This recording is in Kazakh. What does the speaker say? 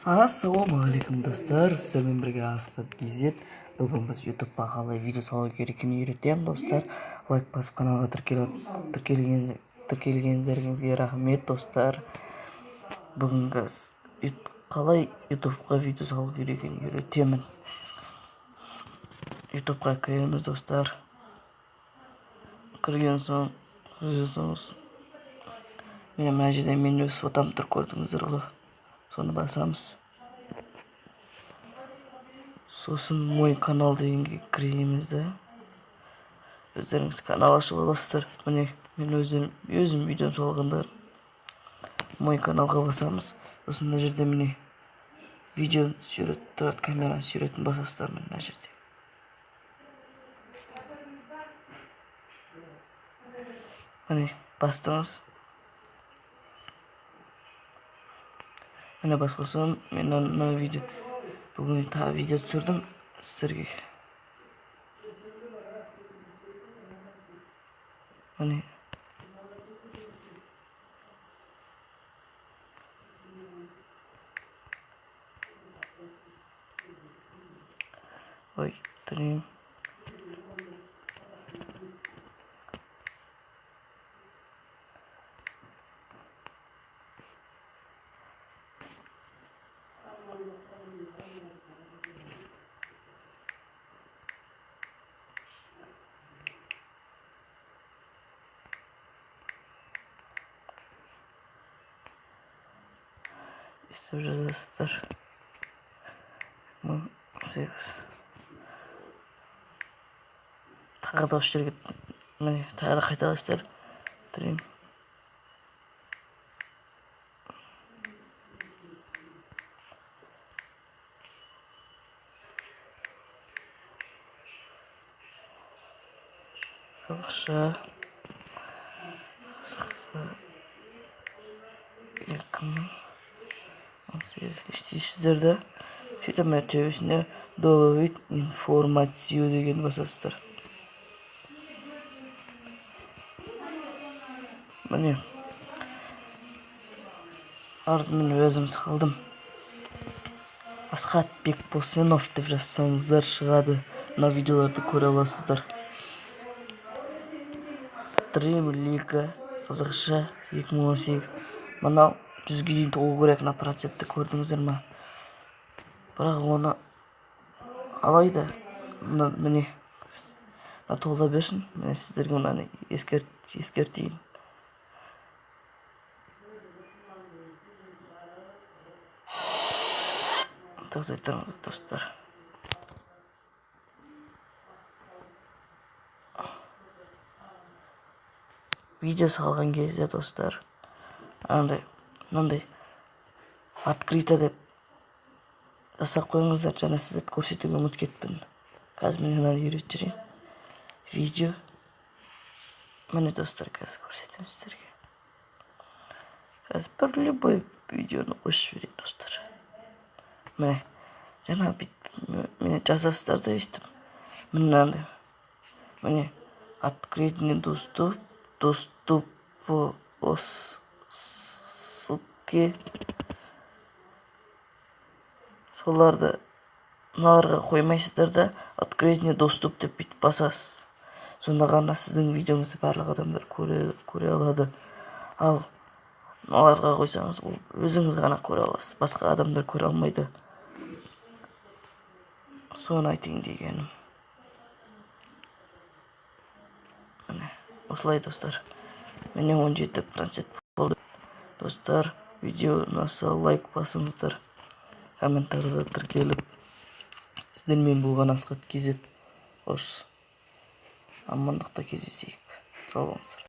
Ассалаумағалейкум, достар! Сіздермен бірге Асхат KZ. Бүгін біз Ютубқа қалай видео салу керек екенін үйретемін, достар. Лайк басып, каналға тіркелгендеріңізге рахмет, достар. Бүгінгі қалай Ютубқа видео салу керек екенін үйретемін. Ютубқа кіреміз, достар. Кірген соң міне, мына жерде менің өз фотом тұр, көрдіңіздер ғой. Соны басамыз. Сосын «Мой канал» дегенге кіреміз да, өздеріңіз канал ашып аласыздар. Міне, мен өзім видеом салғандар. «Мой канал» ға басамыз. Сосын мына жерде, міне, видео сурет тұрады, камераның суретін басасыздар. Міне, мына жерде, міне, бастыңыз. Міне, басқан соң мен мына видео, бүгін тағы видео түсірдім сіздерге. Міне, ой, тілеймін. Өйстіп жазасыздар, 18. Тағы да осы жерге, міне, тағы да қайталайсыздар. Тілеймін. Қазақша 2018 істейсіздер да, сөйтіп мына төбесіне «Добавить информацию» деген басасыздар. Міне, артымен өзім салдым. Асхат Бекбосынов деп жазсаңыздар, шығады. Мына видеоларды көре аласыздар. Dream Лига қазақша 2018. Мынау 100-ге дейін толу керек мына процентті, көрдіңіздер ма? Бірақ оны алайда мына, міне, мына тола берсін. Міне, сіздерге мынаны ескертейін. Тоқтай тұрыңыз, достар. Видео салған кезде, достар, андай мынандай «Открыто» деп жасап қойыңыздар. Жаңа сіздерді көрсетуге ұмытып кетіппін. Қазір міне, мынаны үйретіп жіберейін. Видео, міне, достар, қазір көрсетемін сіздерге. Қазір бір любой видеоны қосып жіберейін, достар. Міне, жаңа бүйтіп, міне, жазасыздар да, өйстіп, міне, мынандай, міне, «Открытый доступ», «Доступ по ссылке», соларды мыналарға қоймайсыздар да, «Открытый доступ» деп бүйтіп басасыз. Сонда ғана сіздің видеоңызды барлық адамдар көре алады. Ал мыналарға қойсаңыз, ол өзіңіз ғана көре аласыз, басқа адамдар көре алмайды. Соны айтайын дегенім. Міне, осылай, достар. Міне, 17% болды. Достар, видео ұнаса, лайк басыңыздар, комментарийға тіркеліп. Сіздермен болған Асхат KZ. Қош, амандықта кездесейік. Сау болыңыздар.